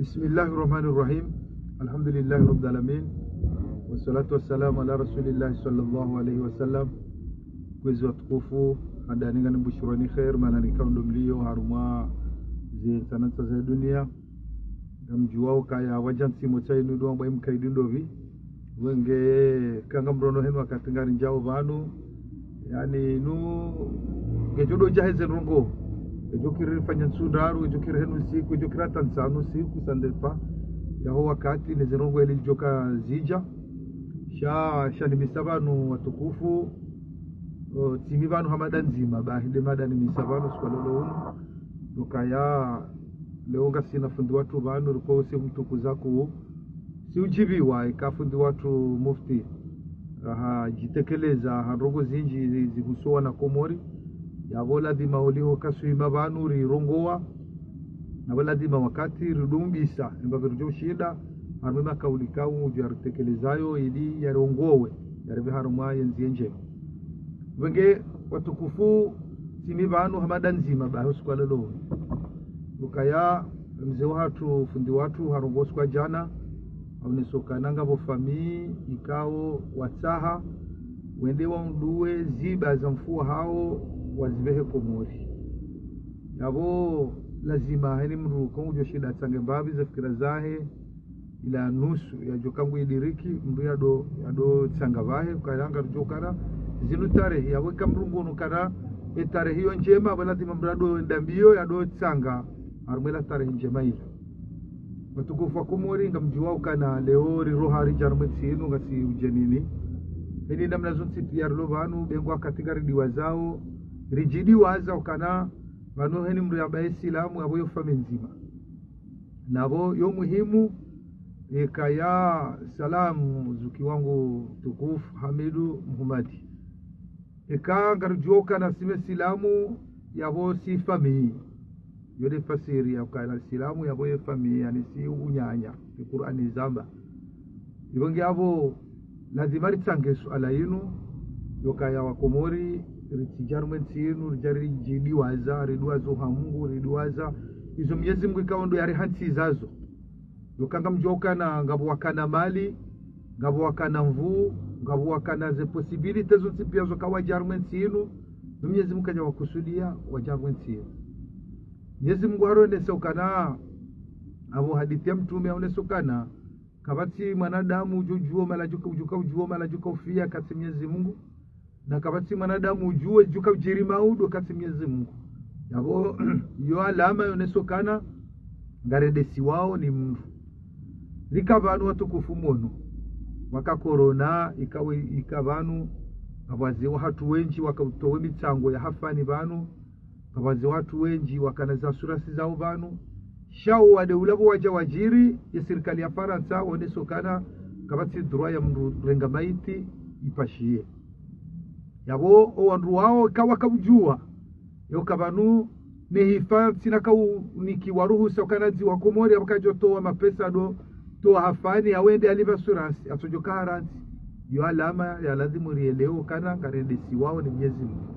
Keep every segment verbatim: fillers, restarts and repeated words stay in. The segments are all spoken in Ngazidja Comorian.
بسم الله الرحمن الرحيم. الحمد لله رب العالمين. والصلاة والسلام على رسول الله صلى الله عليه وسلم. Kwezi watukufu, handani ngamnibushurueni kheri, mana nikao ndo mlio harumwa ze ntsanantsa za dunia. Ngamdjuwao ukaya wadja ntsimo tsainu ndo wambwa imkaidi ndopvi. Wenge, kangamrono henu wakati ngaridjao pvanu. Yaani, nu, ngedjo ndo djaheze ndrongoo. Ngedjo kiri rifanye ntsu ndraru, ngedjo kiri henu siku, ngedjo kiri hata ntsanu siku, ça dépend yaho wakati, ne ze ndrongoo eli djoka zidja. Sha, sha nimisa pvanu watukufu, o, tsi mi pvanu ha mada ndzima, bahi nde mada nimisa pvanu, usiku wa leo unu. Nukaya, leo ngasina fundi watru pvanu, riko usiku mtukuza ku, si udjibiwa, ika fundi watru mufti. Aha, djitekeleza, ha ndrongoo zindji zi-, zihusu wana Komori. Yapvo ladhima oliho kasuima pvanu rirongowa. Napvo ladhima wakati ridumbisa, emba pvi rudjo ushinda, harumwa makauli kaudjo yaritekeleza yo, ili yarongowe, yaripve harumwa ye ndzia ndjema. Wenge watukufu, tsi mi pvanu ha mada ndzima, bahi usiku wa leo. Ukaya, mze wahatru, fundi watru, harongoa usiku wa djana, haonesa ukana ngapvo famii, ikao, watsaha, wende waunduwe ziba za mfuwa hawo, wazipvehe Komori. Yapvo, lazima, heni mndru, kongudjo shinda atsange mbapvi ze fikira zahe, ila nusu yadjoka ngu idiriki, mndru yado, yado tsanga pvahe, ukaya ngaridjo ukana, zinu tarehi, yapvo ika mndru ngono ukana, e tarehi yo ndjema, pvo ladhima mndru yado enda mbio, yado tsanga, harumwa ila tarehi ndjema ila. Watukufu wa Komori, ngamdjuwao ukana leo riro haridja harumwa entsi inu ngasi udjenini. Heni namna zontsi pia rilo pvanu, be ngo wakati ngaridiwazao, ridjidiwaza ukana, pvanu heni mndru yamba ye silamu, yapvo yo famii ndzima. Napvo yo muhimu, ikaya salamu zuki wangu tukufu Hamidu Muhammadi. Ika ngaridjuwa ukana si masilamu yapvo si famii. Yo nde fasiri ya ukana silamu yapvo ye famii, yaani si unyanya, ye Kur'ani izamba. Ipvo nge yapvo lazima ritsange suala inu, yokaya wa Komori, ritsidja harumwa entsi inu, ridja ridjidiwaza, ridiwaza uha Mungu, ridiwaza izo Mnyezi Mungu ikao ndo yarihantsiza zo. Yoka ngamdjuwa ukana, ngapvo wakana mali, ngapvo wakana nvuu, ngapvo wakana ze possibilités zontsi pia zoka wadja harumwa entsi inu, no Mnyezi Mungu kadja wakusudia wadja harumwa entsi inu. Mnyezi Mungu haronesa ukana, apvo hadisi ya mtrume haonesa ukana, kapvatsi mwanadamu udjo djuwa mahala djuka, udjuka udjuwa mahala djuka ufia katsi Mnyezi Mungu, na kapvatsi mwanadamu udjuwa djuka udjiri maudu katsi Mnyezi Mungu. Yapvo, yo alama yonesa ukana, ngarendesiwao ni mndru. Rika pvanu watukufu mwono, waka corona, ikawe, ika pvanu, ngapvo wazee wahatru wendji, waka utowe mitsango ya hafani pvanu, ngapvo wazee wahatru wendji, wakana za assurance zao pvanu, sha wo wade ula pvo wadja wadjiri, ye sirikali ya Farantsa, wonesa ukana, kapvatsi droit ya mndru renga maiti, ipashiye. Yapvo, o wandru wao, kawa kaudjuwa. Yoka pvanu, ne hifa, tsina kaunikiwa ruhusa, ukana dzi wa Komori, yapvo kadjo towa mapesa do, towa hafani, yawende alipve assurance, atsodjoka harantsi. Yo alama, ya lazimu rielewe, ukana, ngarendesiwao ni Mnyezi Mungu.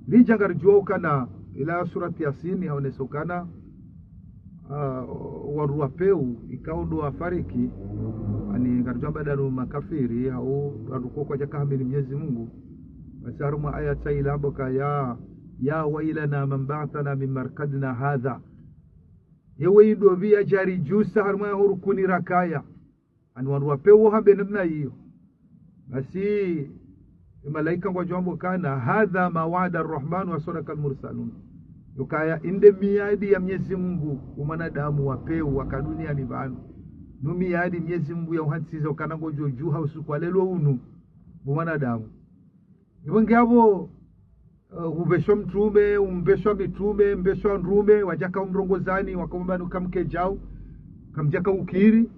Ridja ngaridjuwa ukana, ila surati Yasin, yaonesa ukana, ah, wandru wa pewu, ikao ndo wafariki, yaani ngaridjo amba ndanu makafiri, hau wandru koko wadjaka hamini Mnyezi Mungu. Basi harumwa aya tsaila amba ukaya, يا ويلنا من بعثنا من مرقدنا هذا. Yewe indopvi yadjaridjusa harumwa yaho rukuni rakaya. Yaani wandru wa pewu hambe namna iyo. Basi, e malaika ngwadjo amba ukana, هذا ما وعد الرحمن وصدق المرسلون. Yokaya inde miadi ya Mnyezi Mungu, o mwanadamu wa pewu, waka duniani pvanu. No miadi Mnyezi Mungu yauhantsiza ukana ngodjo djuha usiku wa leo unu, bo mwanadamu. Ipvo nge yapvo, eh, upveshwa mtrume, umpveshwa mitrume, mpveshwa ndrume, wadjaka umrongozani, waka amba nu kamkedjao, kamdjaka ukiri.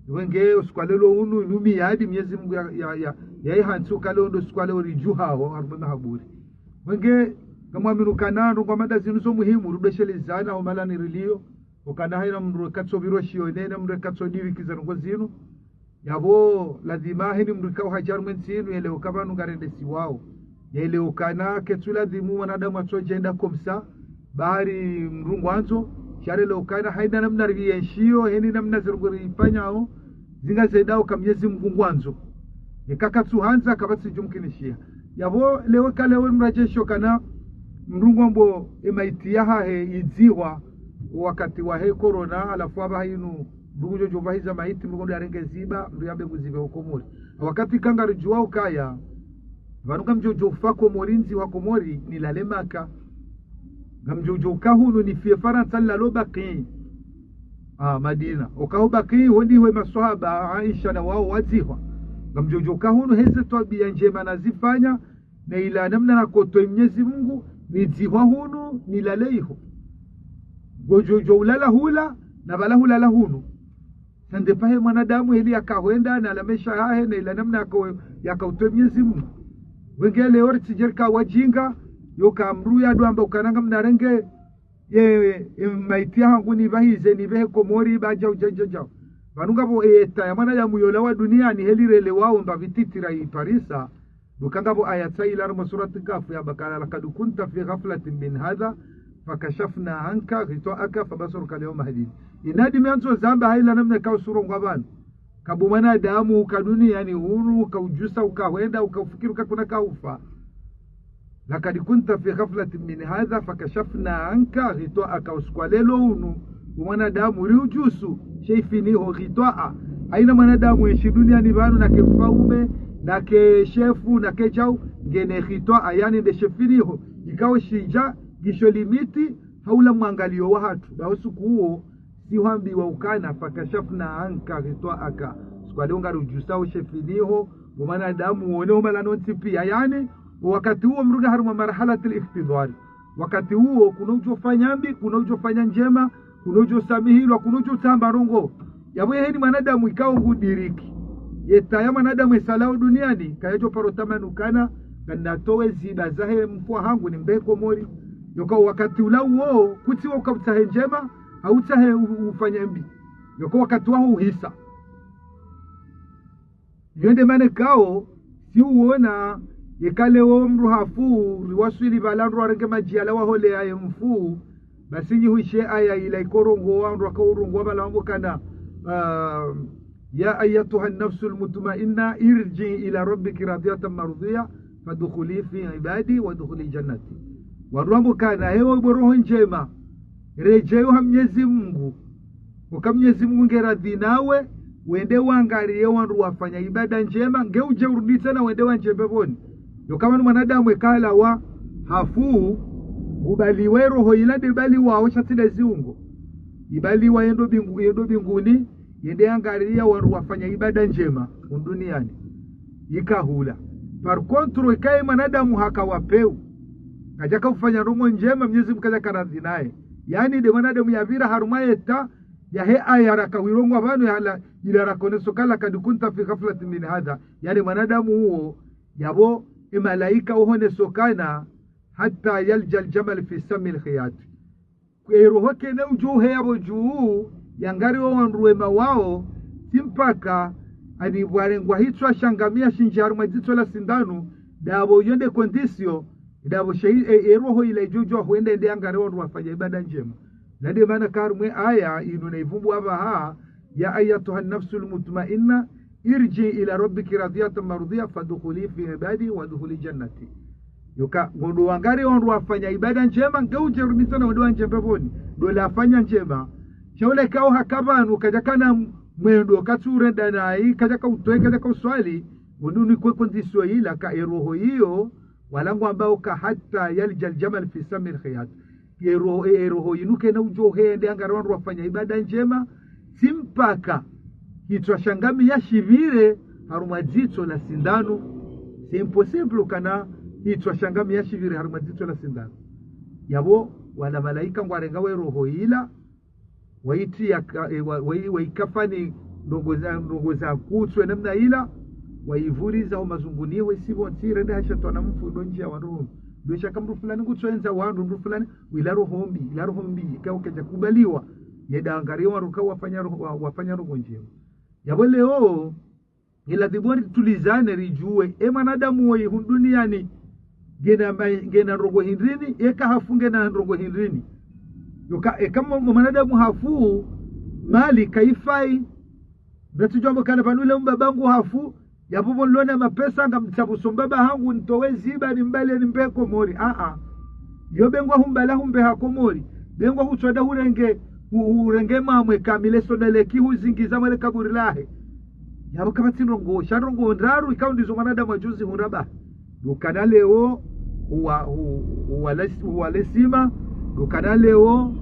Ipvo nge usiku wa leo unu, inu miadi Mnyezi Mungu ya, ya, ya, yaihantsi uka leo ndo usiku wa leo ridjuhao, harumwa mahaburi. Ipvo nge, ngamwamini ukana, ndrongoo mada zinu zo muhimu, rubeshelezana, o mahala ni rilio, ukana haina mndru katso pvirwa shiyo, nena mndru katso dirikiza ndrongoo zinu. Yapvo, lazima heni mndru ikao hadja harumwa entsi inu, yelewe uka pvanu ngarendesiwao. Yelewe ukana ketsu lazimu mwanadamu atsodjenda komsa, bahari mndru ngwandzo, Sha relewa ukana haina namna rienshio, heni namna zirongoo rifanyao, zinga zendao ka Mnyezi Mngu ngwandzo. Eka katsuhandza kapvatsi djumkinishiha. Yapvo leo ka leo mradjesho kana mdru ngwambo emaiti yahahe idzihwa wakati wahe corona, halafu apvaha inu mdru ngudjo djo pvahiza maiti, mdru ngudjo arenge ziba, mdru yambe nguzipve ho Komori. Wakati ka ngaridjuwa ukaya pvanu ngamdjo djo ufa Komori, ndzihwa Komori, nilale Maka. Ngamdjo djo uka hunu nifie Farantsa nilale ho Baqi, ah, Madina. Uka ho Baqi, ho ndiho emaswahaba, Aisha na wao wadzihwa. Ngamdjo djo uka hunu heze twabiya ndjema nazifanya, na ila namna nakotowa Mnyezi Mngu, nidzihwa hunu, nilale iho. Ngodjo djo ulala hula, na pvala hulala hunu. Sha nde pahe mwanadamu heli yakahwenda, na la maesha yahe, na ila namna yaka-, yakautowa Mnyezi Mngu. Wenge leo ritsidje rika wajinga, yoka mdru yadjo amba ukana ngamnarenge, ye, ye maiti yahangu nipvahize, nipvehe Komori, ba djau, djau, djau, djau. Pvanu ngapvo eta ya mwanadamu yolawa duniani heli relewao mbapvi titira iparisa, duka ngapvo aya tsaila harumwa surati Kahfi ya bakala, لقد كنت في غفلة من هذا فكشفنا عنك غطاءك فبصرك اليوم حديد. Inadi miandzo zamba haina namna kausurongoa pvanu. Kapvo mwanadamu uka duniani hunu, ukaudjusa, ukahwenda, ukaufikiri uka kuna kaufa. لقد كنت في غفلة من هذا فكشفنا عنك غطاءك, usiku wa leo unu, mwanadamu riudjusu, she ifiniho ghitwaa. Haina mwanadamu enshi duniani pvanu, nake mfaume, nake shefu, nake djau, ngena ghitwaa, yaani nde she finiho, ikao shidja, ngisho limiti, ha ula mwangalio wahatru. Ba usiku uwo, si hwambiwa ukana, فكشفنا عنك غطاءك. Usiku wa leo ngariudjusao she finiho, mwanadamu wone ho mahala yontsi pia. Yaani, wakati uwo mdru nge harumwa marhalatil ikhtidhari. Wakati uwo, kuna udjofanya mbi, kuna udjofanya ndjema, kuna udjosamihilwa, kuna udjotsaha mba ndrongoo. Yapvo yeheni mwanadamu ikao ngudiriki. Yeta ya mwanadamu esalao duniani, kayadjo paro tamani ukana, nganatowe ziba zahe mfu wahangu nimbe Komori. Yoka wakati ula uwo, kutsi wo uka utsahe ndjema, hau utsahe u-, ufanye mbi. Yoka wakati waho uhisa. Iyo nde mana ikao, si uona, yeka leo mdru hafu, riwaswili pvala mdru arenge madji yala waholeya ye mfu, basi nyi huishe aya ila ikorongoa, mdru akaurongoa pvala wambo kana, ah, يا أيتها النفس المطمئنة ارجعي إلى ربك راضية مرضية فادخلي في عبادي وادخلي جنتي. Wandru wambo kana, hewe bo roho ndjema, redjeyo ha Mnyezi Mngu. Uka Mnyezi Mngu nge radhi nawe, wende wangariye wandru wafanya ibada ndjema, nge udje urudi tsena wende wandjie mbepvoni. Yoka pvanu mwanadamu ekalawa hafu, ubaliwe roho ila nde baliwao sha tsi nde ziungo. Ibaliwa yendo mbingu, yendo mbinguni, yende yangariya wandru wafanya ibada ndjema, hunu duniani. Ikahula. Par contre, ikaye mwanadamu haka wa peu. Kadjaka ufanya ndrongoo ndjema, Mnyezi Mngu kadjaka radhi naye. Yaani nde mwanadamu yapvira harumwa yeta, yahe aya raka wirongoa pvanu ya la, ila rakoneso ka لقد كنت في غفلة من هذا. Yaani mwanadamu uwo, yapvo, emalaika uhoneso kana, حتى يلج الجمل في سم الخياط. Eroho kena udjo uheya pvo dju, yangariye wandru wema wao, tsi mpaka ani pvwarengwa hitswa sha ngamia shindjie harumwa dzitso la sindanu, ndapvo iyo nde condition, ndapvo shei-, e-, eroho ila idjo djuwa hwenda yende yangariye wandru wafanya ibada ndjema. Na nde mana harumwa e aya inu na ivumbu apvaha, يا أيتها النفس المطمئنة ارجعي إلى ربك راضية مرضية فادخلي في عبادي وادخلي جنتي. Yoka, ngondo wangariye wandru wafanya ibada ndjema, nge udje urudi tsena wende wandjie mbepvoni. Ndo lafanya ndjema. Sha ule ikao haka pvanu, kadjakana mwendo, katsurenda nayi, kadjaka utowe, kadjaka uswali, ngondo unikwe condition ila ka eroho iyo, wala ngwambao ka حتى يلج الجمل في سم الخياط. Eroho, e-, eroho inu kena udjo hende yangariye wandru wafanya ibada ndjema, tsi mpaka hitswa sha ngamia shipvire harumwa dzitso la sindanu. C'est impossible kana hitswa sha ngamia shipvire harumwa dzitso la sindanu. Yapvo, wala malaika ngwarengao eroho ila, waiti yaka, e, wa, wa, waikafani ndrongoo za, ndrongoo za kutswe namna ila, waivuriza ho mazunguni, waisipvo ntsi rende ha shetwani mfu ndo ndjia wandru. Ndo shaka mdru fulani kutsoendza wandru, mdru fulani, ila roho mbi, ila roho mbi, ikao kaidja kubaliwa, yende yangariye wandru ka wafanya roho, wa, wafanya ndrongoo ndjema. Yapvo leo, ilazimu ritulizane ridjuwe, e mwanadamu woyi hunu duniani, ngena ma-, ngena ndrongoo hindrini, eka hafu ngena ndrongoo hindrini. Yoka, eka mo-, mo mwanadamu hafu, mali kayifai. Mdru tsi djwambo kana pvanu le mbaba hangu hafu, yapvo pvo nilona mapesa ngamtsabuso mbaba hangu nitowe ziba nimbalie nimbe Komori. Aa. Yo be ngwa humbala humbe ha Komori. Be ngwa hutswada hurenge, hu-, hurenge mamwe kamili soneleki huzingiza mwele kaburi lahe. Yapvo kapvatsi ndrongoo, sha ndrongoo ndraru ikao ndizo mwanadamu yadjuzi hundra ba. Ndo ukana leo, uwa-, u-, uwale-, uwale sima, ndo ukana leo,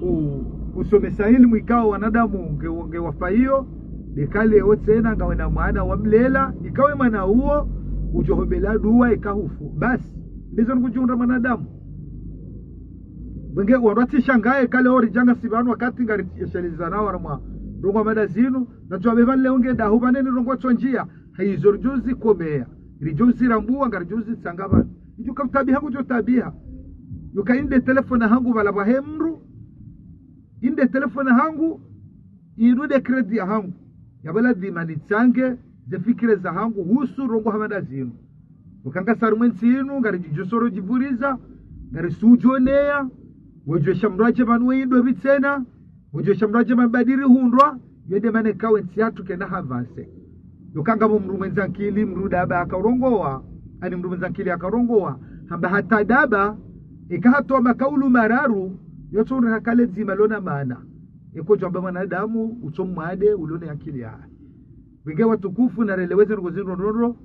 u-, usomesa ilimu ikao wanadamu nge, nge wafaiyo, ndeka leo tsena ngawe na mwana wamlela, ikao ye mwana uwo, udjo hombela dua eka hufu. Basi, ndizo ngudjo hundra mwanadamu. Wenge wandru watsi shangaye eka leo ridja ngasi pvanu wakati ngari esheleza nao harimwa ndrongoo mada zinu, na twabe pvanu leo nge dahu pvanu ne ndrongoo tsondjia, hayizo ridjo zikomeya, ridjo zirambuwa, ngaridjo zitsanga pvanu. Idjo ka utabiha ngudjo tabiha. Yoka inde telefoni hangu pvala pvahe mdru, inde telefoni hangu, inu nde crédit ya hangu. Yapvo ladhima nitsange ze fikira za hangu husu ndrongoo ha mada zinu. Yoka ngasi harimwa entsi inu, ngaridjidjosoro djipvuriza, ngarisudjoneya, wedjo sha mdru adje pvanu we indo pvi tsena, wedjo sha mdru adje pvanu badiri hundrwa, yo nde mana ikao entsi yatru kayina avanse. Yoka ngapvo mdru mwendza nkili, mdru daba hakarongowa, ani mdru mwendza nkili hakarongowa, hamba hata daba, eka hatowa makaulu mararu, yo tsundre hakale dzima lona mana. Eka udjo amba mwanadamu, utso mwade, ulone akili yahe. Wenge watukufu narelewe ze ndrongoo zinu ndrondro,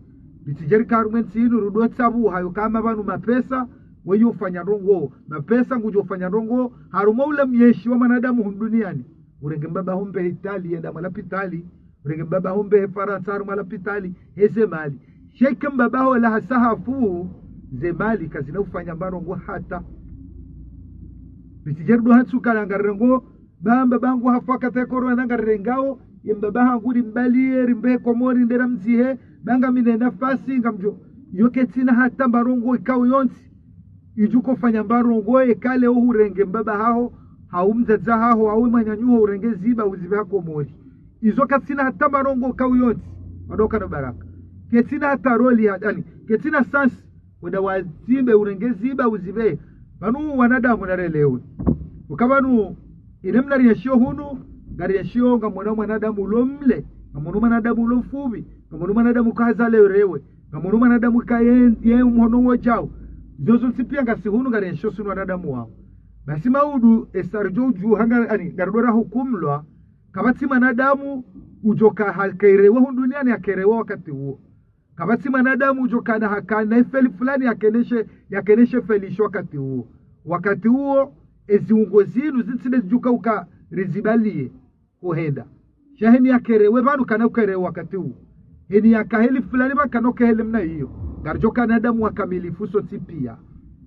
ritsidje rika harimwa entsi inu, rudo tsabuha yoka hama pvanu mapesa, weyo ufanya ndrongoo, mapesa ngudjo ufanya ndrongoo, harumwa ula myeshi wa mwanadamu hunu duniani. Urenge mbaba ho mbe Itali, yenda mwa lapitali, urenge mbaba ho mbe he Farantsa, harumwa lapitali, heze mali. Sha eka mbaba ho la hasa hafu, ze mali kazina ufanya mba ndrongoo hata. Ritsidje rudo hatsuka la ngarirengoo, ba mbaba hangu hafu wakati ya korona ngarirengao, ye mbaba hangu rimbalie, rimbe Komori nde ramzihe, ba ngami ne nafasi ngamdjo. Yo ketsina hata mba ndrongoo ikao yontsi. Idjo ufanya mba ndrongoo eka leo hurenge mbaba haho, hau mdzadze haho, hau mwananyaho urenge ziba uzibe ha Komori. Izo katsina hata mba ndrongoo ikao yontsi. Wandru wakana baraka. Ketsina hata roli ya, ani, ketsina sens. Wenda watsimbe urenge ziba uzibe. Pvanu wanadamu narelewe. Uka pvanu, ine mna rienshio hunu, ngarienshio ngamwona mwanadamu ulo mle, ngamwona mwanadamu ulo mfupvi, ngamwona mwanadamu kaza lerewe, ngamwona mwanadamu kaye, ye mhono wodjau. Zozo ntsi pia ngasi hunu ngarienshio sinu wanadamu wao. Basi maudu, esa ridjo udjuha nga, ani, ngaridjo ra hukumlwa, kapvatsi mwanadamu, udjo ka ha-, karewe hunu duniani yakerewe wakati uwo. Kapvatsi mwanadamu udjo kana hakana efeli fulani yakeneshe, yakeneshe feli isho wakati uwo. Wakati uwo, eziungo zinu zintsi nde zidjo uka uka rizibalie. Uhenda. Sha heni yakerewe pvanu kana ukerewe wakati uwo. Heni yaka heli fulani pvanu kana uke heli mna iyo. Ngaridjo kana wanadamu wakamilifu sontsi pia.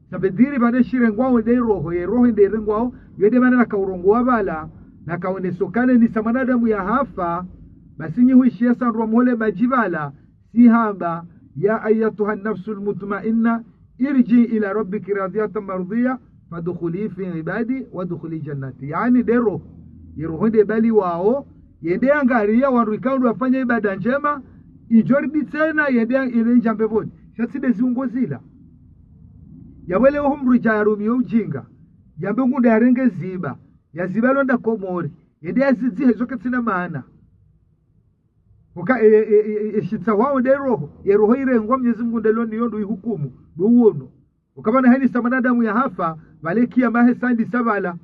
Sababu diri pvanu eshirengwao nde roho, ye roho nde irengwao, yo nde mana nakaurongowa pvala, nakaonesa ukana henisa mwanadamu yahafa, basi nyi huishiya sa ndrwa mhole madji pvala, si hamba, يا أيتها النفس المطمئنة ارجعي إلى ربك راضية مرضية فادخلي في عبادي وادخلي جنتي. Yaani nde roho. Ye roho nde ibaliwao, yende yangariya wandru ikao ndo wafanya ibada ndjema, idjo ridi tsena, yende ya-, yende ndjia mbepvoni. Sha tsi nde ziungo zila. Yapvo leo ho mdru idja yarumiyo ujinga. Yambe ngunda yarenge ziba. Yaziba londa Komori. Yende yazidzihe zo katsina maana. Uka e, e, e, e, eshitsa wao nde roho, ye roho irengwa Mnyezi Mungu nde lo niyo ndo ihukumu, ndo uono. Uka pvanu henisa mwanadamu yahafa, pvale kiyama hesa ndisa pvala.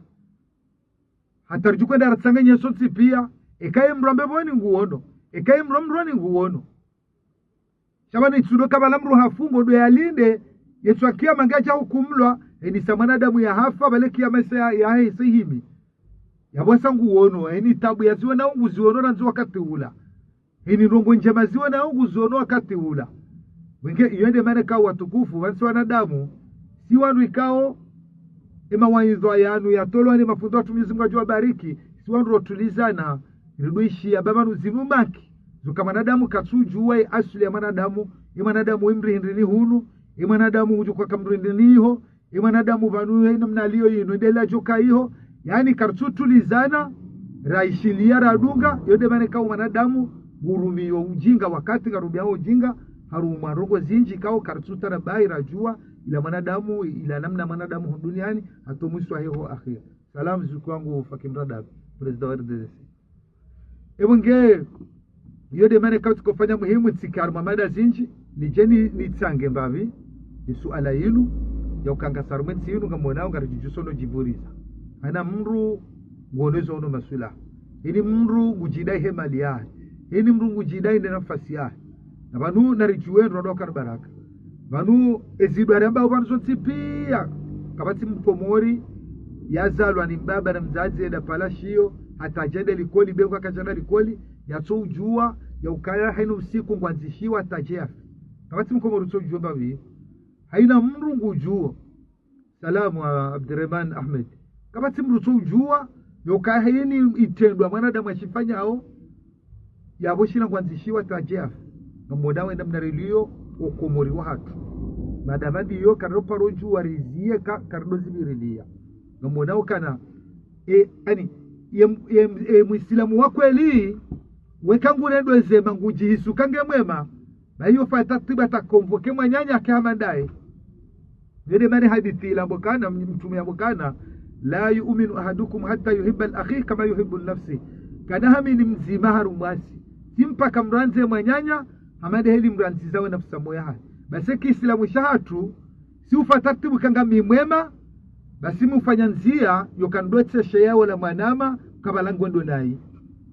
Hata ridjo kwenda ratsanganye sontsi pia, eka ye mdru wa mbepvoni nguono, eka ye mdru wa mdroni nguono. Sha pvanu itsudo ka pvala mdru hafu ngo ndo yalinde, yetswa kiyama ngadja hukumlwa, henisa mwanadamu yahafa, pvale kiyama hesa ya, ya hesa ihimi. Yapvo sa nguono, heni tabu yaziwonao nguziono randzi wakati ula. Heni ndrongoo ndjema ziwonao nguziono wakati ula. Wenge iyo nde mana ikao watukufu, pvanu si wanadamu, si wandru ikao, emawaidha yanu yatolwa ni mafundi watru Mnyezi Mungu adjo wabariki, si wandru rotulizana, ridwishiya ba pvanu zinu maki. Zuka mwanadamu katsudjuwa ye asili ya mwanadamu, ye mwanadamu we mdru hindrini hunu, ye mwanadamu udjo uka mdru hindrini iho, ye mwanadamu pvanu ye namna aliyo yinu, nde ladjo ka iho, yaani karitsutulizana, raishiliya radunga, yo nde mana ikao mwanadamu, ngurumiyo ujinga wakati ngarumiyao ujinga, harumwa ndrongoo zindji ikao karitsutanabahi radjuwa, ila mwanadamu, ila namna mwanadamu hunu duniani, hata mwiso wahe ho akhira. Salamu zikwangu Fakim Radab, président wa R D C. Ewe nge, iyo nde mana ikao tsikofanya muhimu tsike harumwa mada zinji, nidje ni, nitsange mbapvi, ye suala yinu, ya uka ngasi harumwa entsi yinu ngamonao ngaridjudjuso no djivuriza. Haina mndru nguono izo ono maswilaha. Haina mndru ngudjidai he mali yahe. Haina mndru ngudjidai ne nafasi yahe. Na pvanu naridjuwe ndro ndo kana baraka. Pvanu ezidwa ramba pvanu zontsi pia. Kapvatsi mkomori yazalwa ni mbaba na mdzadze enda pvala shiyo, hata djende likoli, be uka kadjenda likoli, yatsoudjuwa, ya ukaya haina usiku ngwandzishiwa hata dje yafe. Kapvatsi mkomori utsoudjuwa mbapvi. Haina mndru ngudjuwo. Salamu, ah, Abdurrahman Ahmed. Kapvatsi mndru utsoudjuwa, ya ukaya haina itrendwa mwanadamu ashifanyao, yapvo shila ngwandzishiwa hata dje yafe. Ngamwona wenda mnariliyo, o Komori wahatru. Madama ndiyo, karidoparo djuwa riziye ka, karidozivirilia. Ngamwona ukana, e, ani, ye, ye, e, Muislamu wa kweli, weka ngurendo ezema ngudjihisi uka nge mwema, ba iyo fanya tartibu hata akonvoke mwananya ake hama ndaye. Nde mana hadisi ila yamba ukana, mtrume yamba ukana, لا يؤمن أحدكم حتى يحب لأخيه كما يحب لنفسه. Kana hamini mdzima harumwasi, tsi mpaka mrandze mwananya, hama nde heli mrandzizao nafsi moya hahe. Basi kiislamu shahatru, tsi ufanya tartibu uka ngami mwema, basi mi ufanya ndzia, yo kandotse sheya wola mwanama, kabala ngwendo nayi.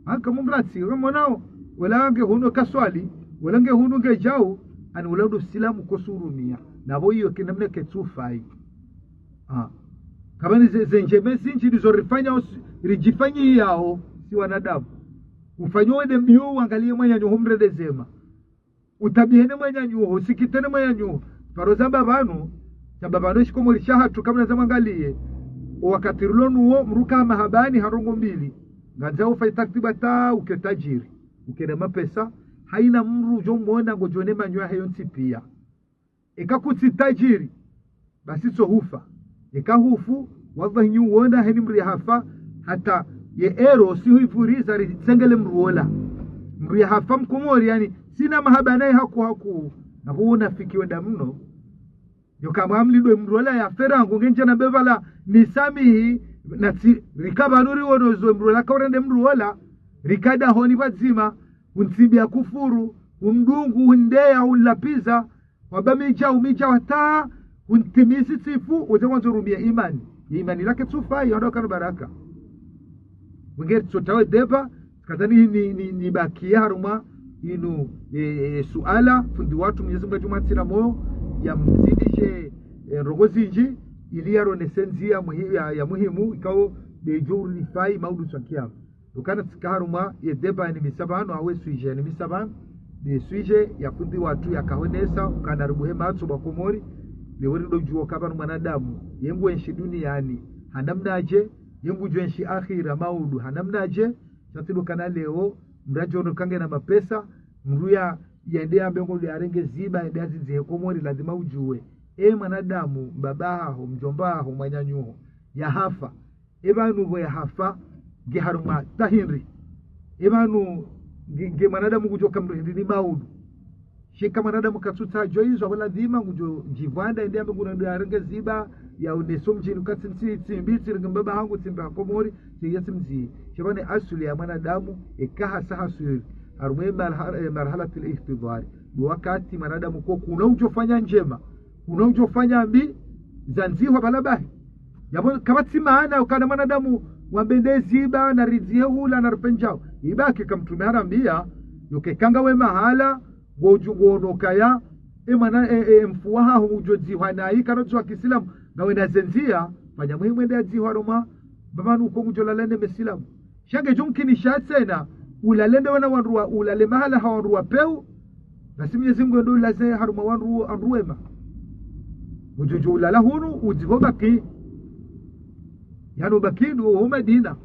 Haka mumratsi, ngamonao, wola nge hunu kaswali, wola nge hunu ngedjao, ani wola ndo usilamu kosurumia. Na pvo iyo kinamna ketsufayi. Ah. Kapvani ze, ze ndjema zinji ndizo rifanyao si, ridjifanyiyao, si wanadamu. Ufanya wende mbio, uangaliye mwananyaho umrende zema. Utabihe ne mwananyaho, usikite ne mwananyaho. Paro zamba pvanu, zamba pvanu eshikomori shahatru kamna zamwangaliye. O wakati rilo nuwo, mndru ka mahabani ha ndrongoo mbili. Ngandza ufanye tartibu hata uke tajiri. Uke na mapesa, haina mndru udjo mwona ngodjo ne manyo yahe yontsi pia. Eka kutsi tajiri, basi tso hufa. Eka hufu, wallahi nyi uona heni mndru yahafa, hata ye ero tsi huivuriza ritsengele mndru wola. Mndru yahafa mkomori, yani, tsina mahaba naye haku haku, na huona fiki wenda mno. Yo kamwa mlindwe mndru wola yafe rangu, ngendje nambe pvala nisamihi, na tsi, rika pvanu riono zo mndru wola kaurende mndru wola, rika dahoni pvadzima, untsimbia kufuru, undungu, undeya, unlapviza, wamba midja, midja hata, untimizi tsifu, udze wandzo urumia imani. Ye imani lake tsufayi, yo ndo kana baraka. Wenge tsotawe deba, kadhani ni, ni, ni bakia harumwa inu, e, e, suala, fundi watru Mwenyezi Mungu adjuma tsina moyo, ya mzidishe, e, ndrongoo zinji, ili yaronese ndzia muhi, ya, ya muhimu, ikao, ndedjo urifai, maudu tsa kiyama. Ukana tsika harumwa ye deba ni misa pvanu, awe sujet ni misa pvanu, ni sujet ya fundi watru ya kahonesa, ukana ribuhe matso pvwa Komori, lewo rindo djuwa uka pvanu mwanadamu, ye ngu enshi duniani, ha namnadje, ye ngudjo enshi akhira maudu, ha namnadje, sha tsi ndo ukana leo, mndru adjo ono uka nge na mapesa, mndru ya, yende yambe ngo yarenge ziba, yende yazidzihe Komori, lazima udjuwe. E mwanadamu, mbaba haho, mdjomba haho, mwananyaho, yahafa. E pvanu pvo yahafa, nge harumwa tahindri. E pvanu nge, nge mwanadamu ngudjo ka mndru hindri ni maudu. Sha eka mwanadamu katsutsadjuwa izo, apvo lazima ngudjo djipvanda, yende yambe ngurendo yarenge ziba, yaonese mdjini uka tsi, tsi, tsimbi, tsirenge mbaba hangu, tsimbi ha Komori, tsi ya tsimzi. Sha pvanu asuli ya mwanadamu, eka hasa haswili. Harumwa e marha-, e marhalatil ihtidhari. Ndo wakati mwanadamu ko kuna udjo fanya ndjema, kuna udjo fanya mbi, zandzihwa pvala bahi. Yapvo kapvatsi maana ukana mwanadamu wambe nde ziba, na ridzihe hula, na ripvendzao. Ibaki ka mtrume harambia, yo ke eka ngawe mahala, ngodjo, ngodjo ono ukaya, e mwana, e, e, mfu wahaho udjo dzihwa nayi, kana udjo wa kiislamu, ngawe na ze ndzia, fanya muhimu ende yadzihwa harumwa, mbapvanu uko ngudjo lala ne mesilamu. Sha ngedjo mkinisha tsena, ulale nde wana wandru wa, ulale mahala ha wandru wa pewu, basi Mwenyezi Mungu ndo ulaze harumwa wandru, wandru wema. Udjo, udjo ulala hunu, udzi ho Baki. Yanu Baki ndo ho Madina.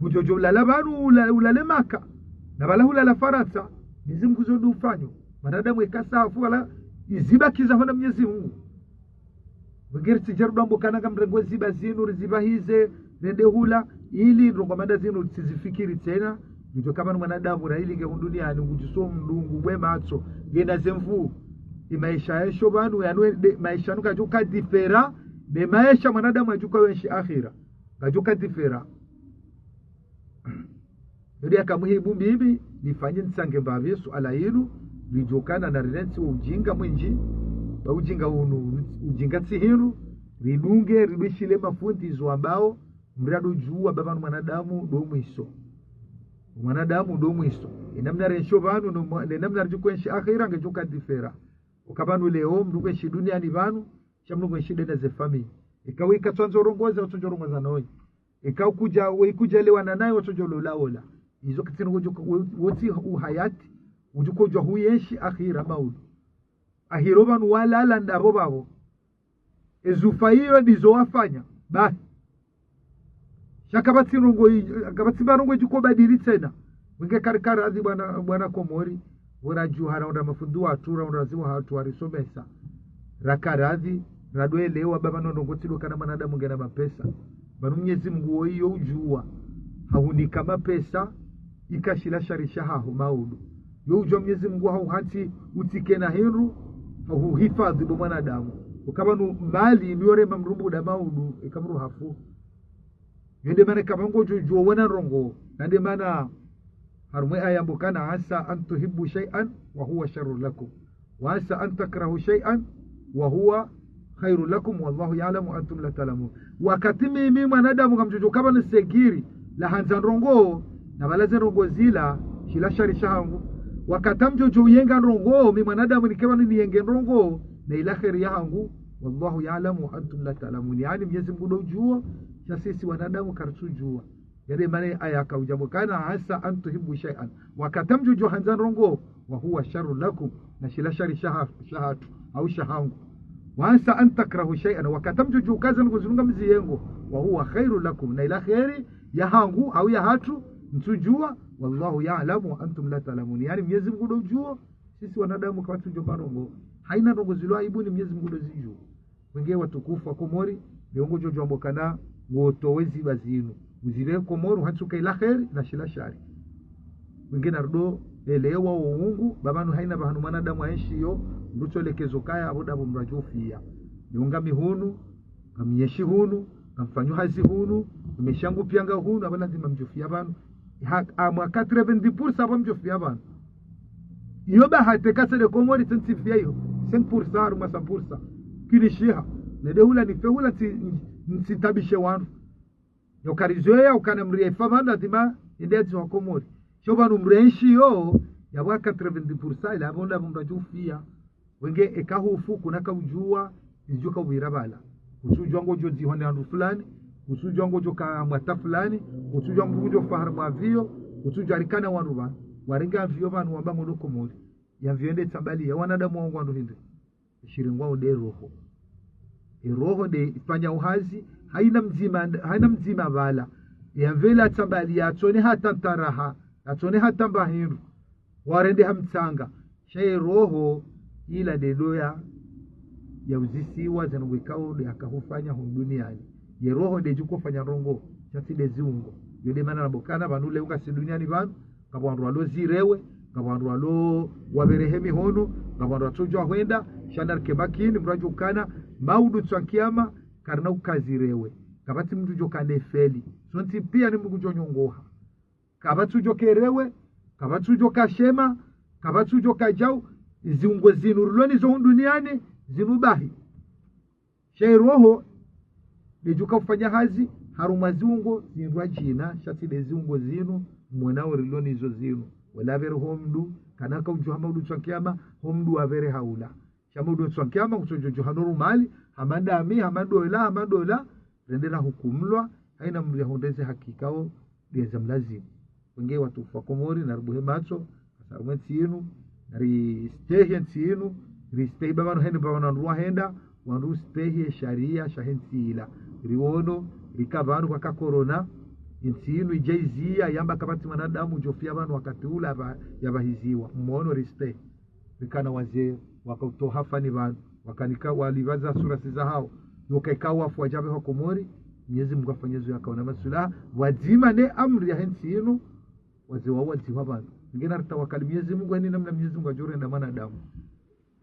Udjo, udjo ulala pvanu, ula-, ulale Maka. Na pvala hulala Farantsa. Mwenyezi Mungu zo ndo ufanyo. Mwanadamu eka safu wala iziba kiza hona Mwenyezi Mungu. Wenge ritsidja rudambo kana ngamrengo ziba zinu, rizibahize, rende hula, ili ndrongoo manda zinu ritsizifikiri tsena, ngudjo kama ni mwanadamu ra ili nge hunu duniani, ngudjuso mndru ngu bwe matso, ngena ze mvu, e maesha yaesho pvanu, yanu nde, maesha yanu kadjo ka différent, ne maesha mwanadamu yadjo ka wenshi akhira. Ngadjo ka différent. Yodi yaka muhimu mimi nifanye nitsange mbapvi suala linu, lidjokana na rirentsi wo ujinga mwindji, ba ujinga unu, ujinga tsi hindru, ridunge, ridwishile mafundi zo ambao, mradi udjuwa ba pvanu mwanadamu ndo mwiso. Mwanadamu ndo mwiso. Enamna rensho pvanu, no mwa-, ne namna ridjo kwenshi akhira ngedjo ka différent. Uka pvanu leo, mndru kwenshi duniani pvanu, sha mndru kwenshi dena ze famille. Eka wika tswandzo rongoza, utsodjo rongoza noyi. Eka ukudja, we ikudja lewana naye, utsodjo lola ola. Izo kitsina kudjo, we-, wotsi uhayati, udjo kodjwa huyenshi akhira maudu. Akhira pvanu walala ndapvo pvapvo. Ezufa iyo ndizo wafanya. Bahi. Sha kapvatsi ndrongo i-, kapvatsi ba ndrongo idjo ko badili tsena. Wenge kari karadhi bwana, bwana Komori. Wora dju hara unda mafundi watru, ra unda zimu hatru warisomesa. Rakaradhi, radwelewa ba pvanu ndrongo tsi ndo kana mwanadamu ngena mapesa. Pvanu Mnyezi Mungu woyi yo udjuwa. Hahunika mapesa, ika shila shari shahaho maudu. Yo udjuwa Mnyezi Mungu hauhatsi utsikena hindru, hahuhifadhi bo mwanadamu. Uka pvanu mali, niyo rema mdru mbuda maudu, eka mdru hafu. Yo nde mana eka pvanu ngodjo djuwa wona ndrongo, na nde mana harumwa ye aya yambo kana عسى أن تحبوا شيئا وهو شر لكم وعسى أن تكرهوا شيئا وهو خير لكم والله يعلم وأنتم لا تعلمون. Wakati mimi mwanadamu ngamdjo djo ka pvanu segiri, la handza ndrongo, na pvala ze ndrongo zila, shila shari shahangu. Wakati ngamdjo djo uyenga ndrongo, mi mwanadamu nike pvanu niyenge ndrongo, na ila kheri yahangu, والله يعلم وأنتم لا تعلمون. Yaani Mnyezi Mungu ndo udjuwa, sha sisi wanadamu karitsudjuwa. Yale mana aya kaudja yambo kana عسى أن تحبوا شيئا. Wakati ngamdjo djo handza ndrongo, وهو شر لكم. Na shila shari shaha-, shahatru, au shahangu. وعسى أن تكرهوا شيئا. Wakati ngamdjo djo ukaza ndrongo zinu ngamziyengo, وهو خير لكم. Na ila kheri, yahangu, au yahatru, ntsudjuwa, والله يعلم وأنتم لا تعلمون. Yaani Mnyezi Mungu ndo udjuwa, sisi wanadamu kapvatsudjo pva ndrongo. Haina ndrongo zilo aibu ni Mnyezi Mungu ndo zidjuwa. Wenge watukufu wa Komori, leo ngodjo djo wambo kana ngotowe ziba zinu. Uzire Komori, uhatsuka ila kheri, na shila shari. Wenge nardo, elewa wo ungu, ba pvanu haina pvahanu mwanadamu ayenshi yo, mdru tsolekezo kaya, apvo ndapvo mdru adjo fiya. Leo ngami hunu, ngami yenshi hunu, ngamfanyo hazi hunu, mshe wangu piya nga hunu, apvo lazima mdjo fiya pvanu. Ha, amwa quatre-vingt-dix pour cent apvo mdjo fiya pvanu. Iyo ba hata eka tsi nde Komori tsi ntsi fiya iyo. Cinq pour cent harumwa cent pour cent. Kinishiha. Nende hula nife hula ntsi, ntsitabishe wandru. Yo karizoweya ukana mdru yafa pvanu lazima yende yadziwa Komori. Sho pvanu mdru yenshi yo, yapvo quatre-vingt-dix pour cent ila apvo ndapvo mdru adjo fiya. Wenge eka hufu kuna kaudjuwa, izidjo ka upvira pvala. Kutsudjuwa ngodjo dzihwa ni wandru fulani, kutsudjuwa ngodjo ka mwata fulani, kutsudjuwa mdru kudjo fa harumwa avion, kutsudjuwa rikana wandru pvanu. Warenga avion pvanu wamba ngondo Komori. Ye avion nde tsambali, ye wanadamu wangu wandru hindri. Shiringwa ude roho. E roho nde ifanyao hazi, haina mdzima, haina mdzima pvala. Ye avion ila tsambali, yatsone hata ntaraha, yatsone hata mba hindru. Warende ha mtsanga. Sha ye roho ila nde ndo ya, ya uzisiwa ze ndrongo ikao nde yakahufanya hunu duniani. Ye roho nde idjo ufanya ndrongo, sha tsi nde ziungo. Yo nde mana namba ukana pvanu leo ngasi duniani pvanu, ngapvo wandru walo zirewe, ngapvo wandru walo wapverehe mihono, ngapvo wandru watsodjuwa hwenda, sha narike makini, mdru adjuwe ukana, maudu ntsu ya kiyama, karina ukazirewe. Kapvatsi mdru djo kane feli. Sontsi piya ni mdru kudjo nyongoha. Kapvatsi udjo kerewe, kapvatsi udjo kashema, kapvatsi udjo kadjau, ziungo zinu rilo nazo hunu duniani, zinu bahi. Sha ye roho, nde idjo ufanya hazi, harumwa ziungo, zindru adjina, sha tsi nde ziungo zinu, mwonao rilo nazo zinu. Wala pvere ho mdru, kana kaudjuwa maudu ntsu ya kiyama, ho mdru wapvere haula. Sha maudu ntsu ya kiyama, kutsodjo djuwa hanu rumali, hama ndami, hama ndola, hama ndola, rende rahukumulwa, haina mdru yahundre ze haki ikao, nde za mlazimu. Wenge watukufu wa Komori, naribuhe matso, hasa harumwa entsi yinu, naristehi entsi yinu, ristehi ba pvanu heni ba pvanu wandru wahenda, wandru ustehi ye sharia shahe ntsi ila. Riwono, rika pvanu pvwaka corona, entsi yinu idja iziya, yamba kapvatsi mwanadamu udjo fiya pvanu wakati ula yapva-, yapvahiziwa. Mwono ristehi. Rikana wazee, wakautoha fani pvanu, wakanika walipvaza surasi zahao, nuka ikao wafu wadja pveha Komori, Mnyezi Mungu afanye zo yakaona maswilaha, pvwadzima ne amri yahe ntsi yinu, wazee wao wadziwa pvanu. Ngena ritawakali Mnyezi Mungu, haina namna Mnyezi Mungu adjo renda mwanadamu.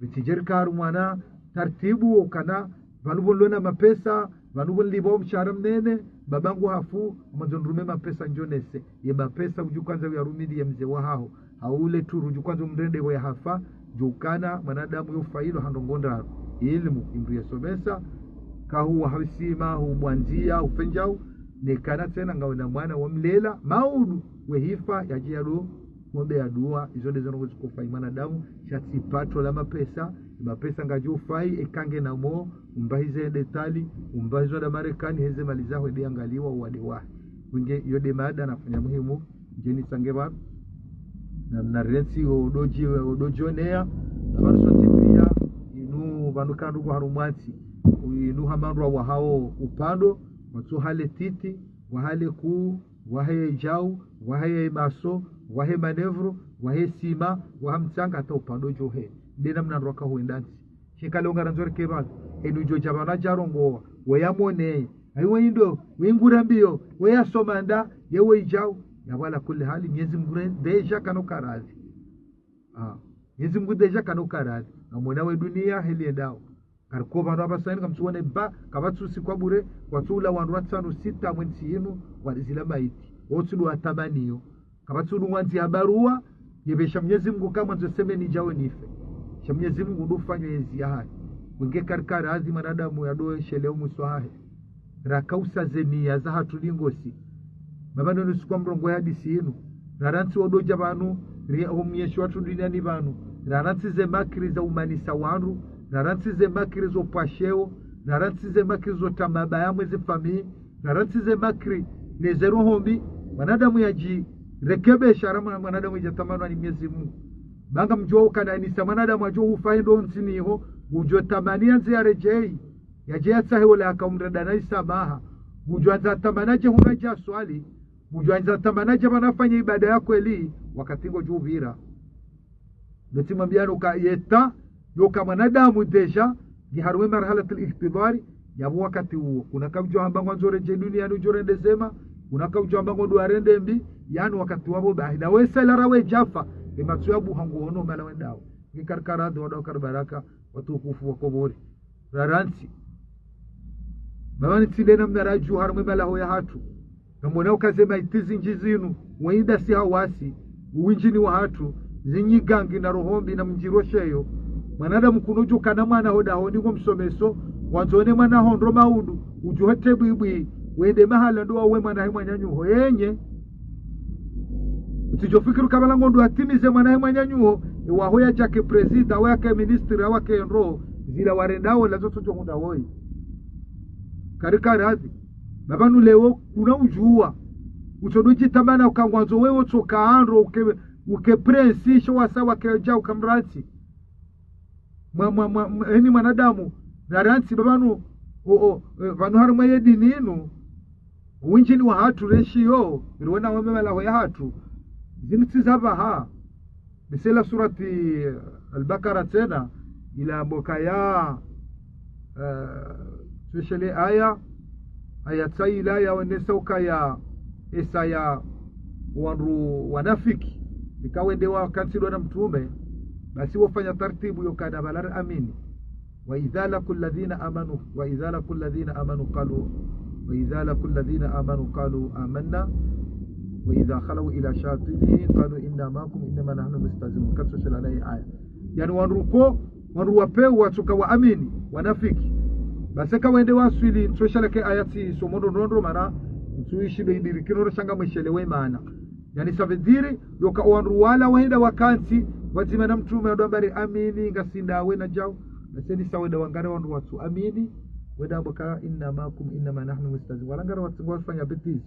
Ritsidje rika harumwa na tartibu, ukana, pvanu pvo nilona mapesa, pvanu pvo nilipvwa omshahara mnene, Babangu hafu, mwandzo nirume mapesa ndjonese. Ye mapesa udjo kandza uyarumiliye mze wahaho. Hau le turu udjo kandza umrende pvo yahafa, djukana mwanadamu yo failo ha ndrongoo ndraru. Ilmu, imdru yesomesa, kahuwa ha isima, hubwandzia, hufendjao, nekana tsena ngawe na mwana wamlela, maudu, wehifa, yadje yalo, ngombe ya dua, izo ndezo ndrongoo zikofai mwanadamu, sha tsi pato la mapesa, mapesa ngadjo fai, eka nge na mo, umbahize ende Itali, umbahize ende Marekani, heze mali zaho ende yangaliwa, uwade wahe. Wenge, iyo nde mada nafanya muhimu, ndjeni tsange pvanu, na, na rentsi odoji, odojonea, na pvanu sontsi pia, inu pvanu kandru kwa harumwa ntsi, inu hama ndrwa wahao upando, watso hale titi, wahale kuu, wahe djau, wahe maso, wahe manevro, wahe sima, waha mtsanga hata upando djohe. Nde namna ndrwa kahwenda ntsi. Sheka leo ngarandzo reke pvanu, enu djo dja pvanu djarongowa, weya mone, ayi we indo, we ingura mbio, weya soma nda, ye we djau, ya pvo ala kulli hali, Mnyezi Mngu re, déjà kana ukaradhi. Ah, Mnyezi Mngu déjà kana ukaradhi. Ngamwona we dunia, heli endao. Kariko pvanu apvasa inu kamtsuone ba, kapvatsu usiku wa bure, watsu ula wandru watsanu sita mwe ntsi inu, walizila maiti. Wotsu ndo watamaniyo. Kapvatsu ndo wandzi ya barua, yepvesha Mnyezi Mngu kamwandzo semeni djao nife. Sha Mnyezi Mngu ndo ufanya yezi yahahe. Wenge karikari hazi mwanadamu ya ndo esheleo mwiso wahahe. Rakausa zeniya zahatru lingosi. Baba nono usiku wa mrongo ya hadisi inu. Rarantsi wodoja pvanu, ri-, omyeshi watru duniani pvanu. Rarantsi ze makri za umanisa wandru. Rarantsi ze makri zo pvasheo. Rarantsi ze makri zo tamaba ya mwezi fami. Rarantsi ze makri ne ze roho mbi. Mwanadamu yadji rekebesha ra mwa-, mwanadamu yadja tamanwa ni Mnyezi Mngu. Banga mdjo ukana inisa mwanadamu adjo ufa endo ntsini iho. Udjo tamani yandze ya rejei. Yadje yatsahe wola yaka umrenda na isamaha. Udjo andza tamana dje huna dja swali. Udjo andza tamana dje pvanu afanye ibada ya kweli. Wakati ngodjo upvira. Ndotsi mwambiano ka yeta, yoka mwanadamu déjà, nge harumwa marhalatil ihtidhari, yapvo wakati uwo. Kuna kaudjo hamba ngwandzo redje duniani udjo rende zema, kuna kaudjo hamba ngwandzo arende mbi, yanu wakati wapvo bahi. Na wesa ilara we djafa, ematso ya buha ngo ono mala wendao. Nge karikari hazi wandru wa karibaraka, watukufu wa Komori. Rarantsi. Baba nitsi nde namna radju harumwa malaho yahatru. Ngamwona uka ze maiti zindji zinu, wenda si hawasi, uwindjini wahatru, zinyigangi na roho mbi na mdjirosheyo. Mwanadamu kunodjo kana mwana hodahoni ngo msomeso, wandzo one mwana hondro maudu, udjo hete bwibwi, wende mahala ndo wawe mwana he mwananyaho yenye. Utsidjo fikiri kabla ngondo atimize mwana he mwananyaho, ewaho yadja ke président, awe yake ministre, awe yake ndro, zila warendao, lazo tsodjo hunda woyi. Karikari hazi. Baba nu leo kuna udjuwa. Utsodjo djitamana uka ngwandzo wewe utsoka andro uke, uke prince sho wasa wake dja uka mrantsi. Mwa, mwa, mwa, mwa, eni mwanadamu. Na rantsi baba nu, o, o, e, pvanu harumwa ye dini inu. Uwindjini wahatru reshiyo, iriwona wame malaho yahatru. Zinu tsi za pvaha. Misela surati Al-Bakara tsena, ila mboka ya, eh, specially aya, aya tsaila ya wonesa ukaya esa ya wandru wanafiki, ika wende wakantsi ndo na mtrume, basi wofanya tartibu yokana pvala ri amini. وإذا لقوا الذين آمنوا، وإذا لقوا الذين آمنوا قالوا، وإذا لقوا الذين آمنوا قالوا آمنا، وإذا خلوا إلى شياطينهم قالوا إنا معكم إنما نحن مستهزئون. Katso shela nayi aya. Yani wandru ko, wandru wapewu watsuka wa amini, wanafiki. Basi eka wende waswili, ntso shela ke aya tsi somo ndo ndrongoo mana, ntsu ishindo idirikiro shanga mweshelewe mana. Yani ça veut dire, yoka wandru wala wahenda wakantsi, wadzima na mtrume wadwamba ri amini, ngasi ndawe na djau. Basi eni sa wenda wangare wandru watsu amini, wenda mboka إنا معكم إنما نحن مستهزئون. Walangara watsu ngwafanya bêtise,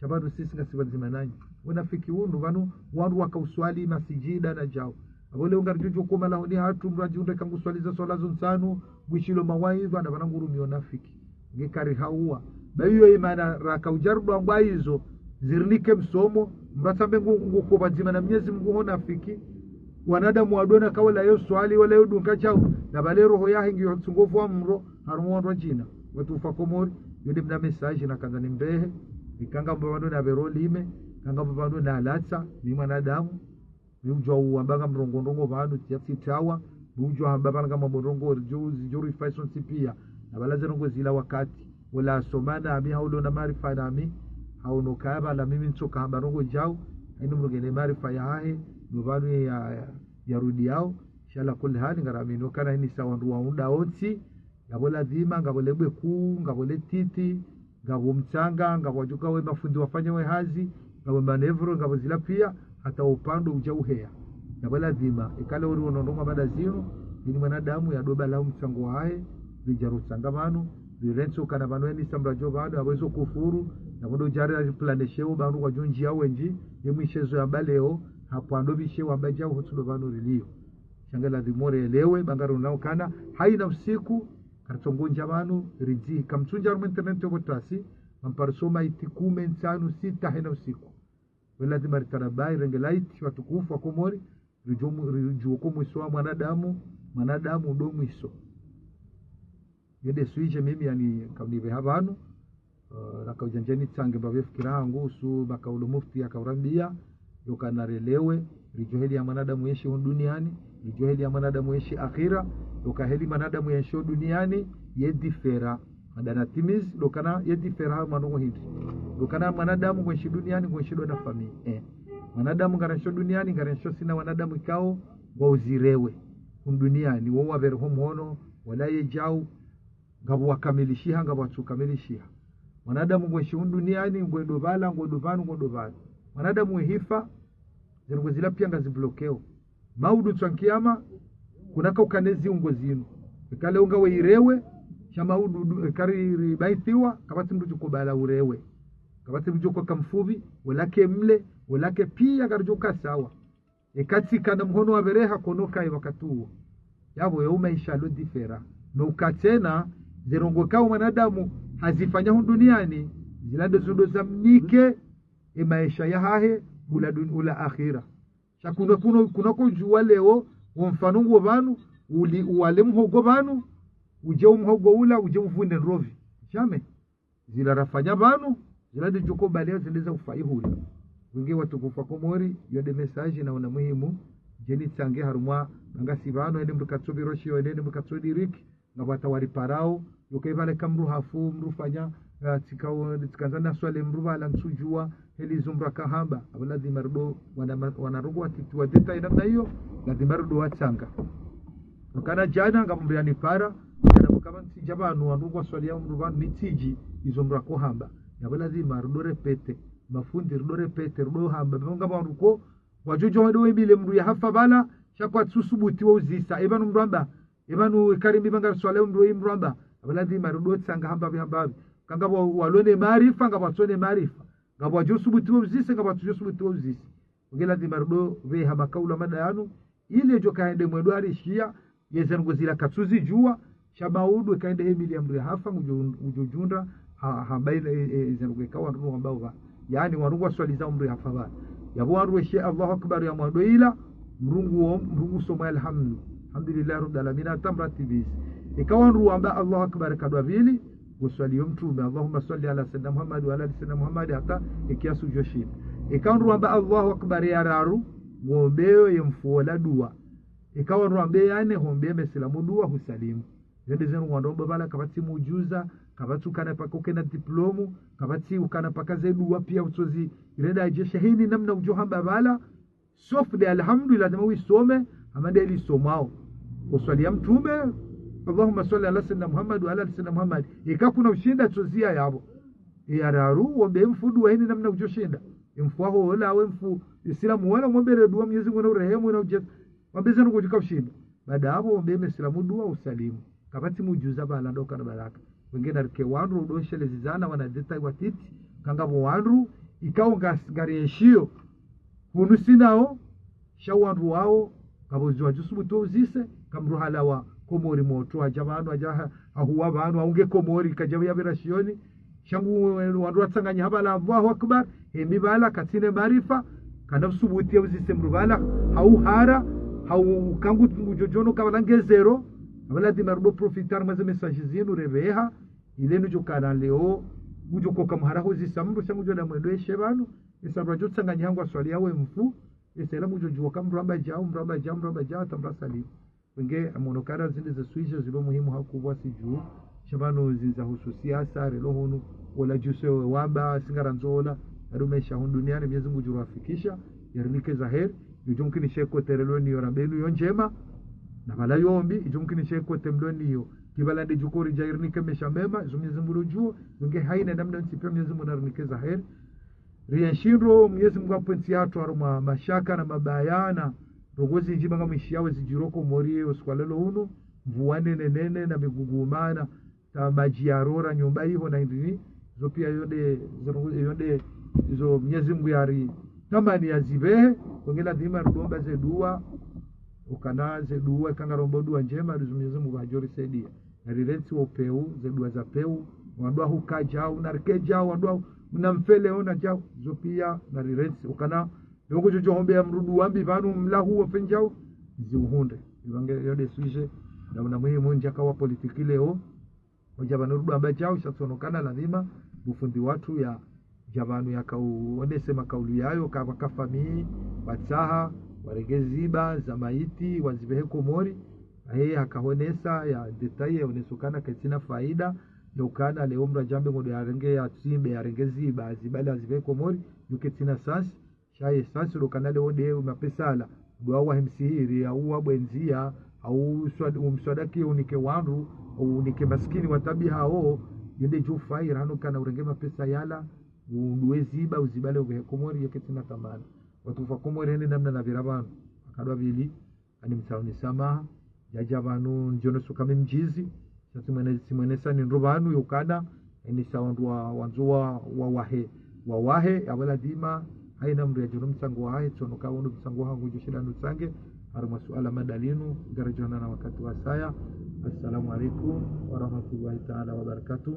sha pvanu sisi ngasi wadzima nanyi. Wanafiki unu, pvanu, wandru waka uswali masijida na djau. Apvo leo ngaridjo djo koma lahoni hatru, mradji undre kangu swali za swala zo ntsanu, mwishilo mawaidha, na pvanu ngurumiyo nafiki. Nge kari hauwa. Ba iyo imana raka udjarudwa ngwa izo, zirinike msomo, mratsambe ngu, ngu ko pvadzima na Mnyezi Mngu ho nafiki. Wanadamu wadona ka wala yo swali, wala yo dunga djau, na pvale roho yahe ngiyo tsungovu wa mro, harumwa wandru wadjina. Watukufu wa Komori, yo nde mna message nakandza nimbehe, ika ngamba pvanu na pvero lime, ika ngamba pvanu na latsa, mi mwanadamu, mi udjua uwamba nga mrongo ndrongoo pvanu, tia tsitawa, mi udjua hamba pvanu nga mambo ndrongoo, djo, djo rifai sontsi pia, na pvala ze ndrongoo zila wakati. Wola asoma nami, hau lona maarifa nami, hau no kaya pvala mimi ntsoka hamba ndrongoo djau, haina mdru ngena maarifa yahahe, no pvanu ya, ya, yarudiyao, sha ala kulli hali, ngaramini ukana hini sa wandru wa unda wontsi, ngapvo ladhima, ngapvo lebwe kuu, ngapvo letiti, ngapvo mtsanga, ngapvo wadjuka we mafundi wafanya we hazi, ngapvo manevro, ngapvo zila pia, hata upando udja uheya. Ngapvo ladhima, ikale uri wono ndrongoo mada zinu, hini mwanadamu ya doba la mtsango wahe, ridja rutsanga pvanu, rirentsi ukana pvanu hini sa mradjo pvanu, ngapvo izo kufuru, ngapvo ndo djari la plane sheo, pvanu kwadjo ndjia wendji, ye mwishezo yamba leo, hapvo ando pvi sheo amba djau hotsudo pvanu rilio. Sha nge ladhima uri elewe, ba ngarionao ukana, haina usiku, karitsongo ndja pvanu, ridzi, kamtsundja harumwa internet yo pvo tasi, mampara soma iti kume, ntsanu, sita, haina usiku. We ladhima ritanabahi, renge laiti, watukufu wa Komori, ridjuwe mu-, ridjuwe ko mwiso wa mwanadamu, mwanadamu ndo mwiso. Yo nde sujet mimi yani kaunipveha pvanu, eh, nakaudja ndje nitsange mbapvi fikira hangu, usu makaulo mufti yakaurambia, yo kana relewe, ridjuwe heli ya mwanadamu yenshi hunu duniani, ridjuwe heli ya mwanadamu yenshi akhira, yo ka heli mwanadamu yenshi hunu duniani, ye différent. Madana timizi, ndo kana ye différent ha mwanongo hindri. Ndo kana mwanadamu ngwenshi duniani, ngwenshi ndo na famille. Eh. Mwanadamu ngarenshio duniani, ngarenshio sina wanadamu ikao, ngwauzirewe. Hunu duniani, wo wapvere ho mhono, wala ye djau, ngapvo wakamilishiha, ngapvo watsukamilishiha. Mwanadamu ngwenshi hunu duniani, ngwendo pvala, ngwendo pvanu, ngwendo pvanu. Mwanadamu wehifa, zirongoo zila pia ngaziblokeo. Maudu ntsu ya nkiyama, kuna kaukane ziungo zinu. Ikale unga weirewe, sha maudu du-, ikari ribaithiwa, kapvatsi mdru djukubala urewe. Kapvatsi mdru djukoka mfupvi, wala ke mle, wala ke pia karidjuka sawa. Ikatsi kana mhono wapvereha kono kai wakati uwo. Yapvo yo maesha lo différent. No ukatsena, zirongoo kao mwanadamu hazifanya hunu duniani, zila nde zundro zamnike, e maesha yahahe, ula dun-, ula akhira. Sha kuna, kuna, kuna kodjuwa leo, wo mfano ngo pvanu, uli, uwale mhogo pvanu, udje umhogo ula, udje uvune ndrovi. Jamais. Zila rafanya pvanu, zila ndidjo ko baleo zende za ufa ihula. Wenge watukufu wa Komori, yo nde message naona muhimu, ndje nitsange harumwa, ngasi pvanu, ene mdru katsobi roshio, ene mdru katsodiriki, ngapvo hata wariparao, yo ka ipvale ka mdru hafu, mdru fanya, eh, tsikao, tsikandza naswali mdru pvala ntsudjuwa, heli izo mdru akahamba, apvo ladhima rudo, wana ma-, wana rogo watiti wa détail namna iyo, ladhima rudo watsanga. Ukana djana, ngapvo mdru yanipara, djana mkama ntsidja pvanu, wandru ngwaswaliao mdru pvanu, mi ntsidji, izo mdru akohamba. Yapvo ladhima rudo répéter, mafundi rudo répéter, rudo hamba, pvanga pvandru ko, wadjodjo wende wemile mdru yahafa pvala, sha kwatsusubuti wa uzisa, epvanu mdru amba, epvanu ikari mi pvanga swala mdru ye mdru amba, apvo ladhima rudo tsanga hambapvi hambapvi. Kanga wa-, walone maarifa, ngapvo watsone maarifa. Ngapvo wadjosubuti wa uzise, ngapvo watsudjosubuti wa uzise. Nge ladhima rudo pveha makaula mada yanu, ili edjo kaende mwendo arishiya, ye zirongoo zila katsuzidjuwa, sha maudu ikaende hemili ya mdru yahafa, ngudjo, ngudjo djundra, ha, hamba ile, e, e, zirongoo ikao wandru wamba uva. Yaani, wandru ngwaswaliza mdru yahafa pvala. Yapvo wandru weshe Allahu Akbar ya mwando ila, mdru nguo, mdru ngusoma alhamdu. Alhamdulillahi Rabbil Alamin, hata mdru atibizi. Ikao wandru wamba Allahu Akbar kadwa pvili, nguswalio mtrume, Allahumma swalli ala Sayyidina Muhammad wa ala ali Sayyidina Muhammad, hata ikiasi udjoshinda. Ikao wandru wamba Allahu Akbar ya raru, ngombeyo ye mfu ola dua. Ikao wandru wambe ya nne, hombe mesilamu dua husalimu. Zende zenu wandru wamba pvala kapvatsi mujuza, kapvatsi ukana paka ukena diplomu, kapvatsi ukana paka ze dua pia utsozi, ireda ajesha hini namna udjo hamba pvala, sauf nde alhamdulillah, ladhima wisome, hama nde lisomao. Uswalia mtrume, Allahumma swalli ala Sayyidina Muhammad wa ala ali Sayyidina Muhammad. Ika kuna ushinda tsozia yapvo. Ya raru, wombe mfu dua hini namna udjoshinda. Mfu waho ola, we mfu, isilamu wala, mwombere dua Mwenyezi Mungu na urehemu na udje. Wambe zenu kudjuka ushinda. Baada yapvo, wombe mesilamu dua usalimu. Kapvatsi mujuza pvala ndo kana baraka. Wenge narike wandru, udo shelezizana wana détail watiti, kangapvo wandru, ikao ngas-, ngarienshiyo. Hunu sinao, sha wandru wao, ngapvo ziwa djusubutu uzise, ka mdru halawa Komori motro, hadja pvanu, hadja ha-, hahuwa pvanu, haunge Komori, kadja ya pvira shioni, sha ngu, eh, wandru watsanganya hapvala Allahu Akbar, hemi pvala, katsina maarifa, kana usubuti ya uzise mdru pvala, hauhara, hau kangu ngudjodjono kapvala ngezero, apvo ladhima rudo profiter mwa ze message zinu repveha, ile nudjo kana leo, ngudjo koka mhara huzisa mdru, sha ngudjo da mwendo eshe pvanu, esa mdru adjotsanganya hangu aswali yawe mfu, esa ila ngudjo djuwa ka mdru amba djau, mdru amba djau, mdru amba djau, hata mdru asalimu. Wenge, amono kana zinde ze sujet zilo muhimu hakubwa sidju, Sha pvanu zindza husu siasa relo hunu, ola djuse wamba singarandzo ola, adu maesha hunu duniani, Mwenyezi Mungu ngudjo riwafikisha, yarinike za heri. Idjo mkinishe kote relo niyo rambe inu yo ndjema, na pvala yo mbi, idjo mkinishe kote mlo niyo. Kipvala nde djuko ridja yarinike maesha mema, izo Mwenyezi Mungu ngudjuo, nge haina namna ntsi pia Mwenyezi Mungu narinike za heri. Rienshi ndro Mwenyezi Mungu apventsi yatru harumwa mashaka na mabayana, rogo zindji manga mwishiyawe zidjiro Komori yo siku wa lelo unu, mvua nene nene na migugumana, ta madji yarora nyumba iho na indrini, zo pia yonde, zo, yonde, zo Mwenyezi Mungu yari tamani yazipvehe, kwenge ladhima rudomba ze dua, ukana ze dua, ikanga rombo dua ndjema, rizo Mwenyezi Mungu hadjo risaidia. Na rirentsi wo peu, ze dua za peu, wandru wahuka djau, na rike djau, wandru wa, na mfele ona djau, zo pia, na rirentsi, ukana, yoko djodjo hombe ya mrudu wambi pvanu mlahu wo fendjau, ziuhundre. Iwange yonde sujet, na una muhimu ndjaka wa politiki leo, wadja pvanu rudu amba djau, sha tsono kana ladhima, bufundi watru ya, dja pvanu yakauonese makaulu yayo, kapvaka famii, watsaha, warenge ziba, za maiti, wazipvehe Komori, ahe hakahonesa, ya détail, yaoneso kana kaitsina faida, ya ukana leo mdru adjambe ngodo yarenge ya tsimbe, yarenge ziba, ziba le azipvehe Komori, yo kaitsina sens, sha ye sens ndo kana leo nde mapesa yala, ndo awa hemsihiri, au wabwendzia, au swad-, umswadaki unike wandru, au unike maskini wa tabi hao, yende djo fayi, rahano kana urenge mapesa yala, unduwe ziba, uziba le upvehe Komori, yo kaitsina tamana. Watukufu wa Komori, hende namna napvira pvanu. Akadwa pvili, ani mtsauni samaha, djadja pvanu ndjono suka mi mdjizi, sha tsimwene, tsimwenesa ni ndro pvanu yo ukana, eni sa wandru wa, wandzo wa, wa wahe, wa wahe, apvo ladhima, haina mdru yadjiro mtsango wahe, tsono ka wandru mtsango wahangu djo shida nutsange, harumwa suala madalinu, ngaredjo onana wakati wasaya. Assalamu alaikum warahmatullahi taala wabarakatuh.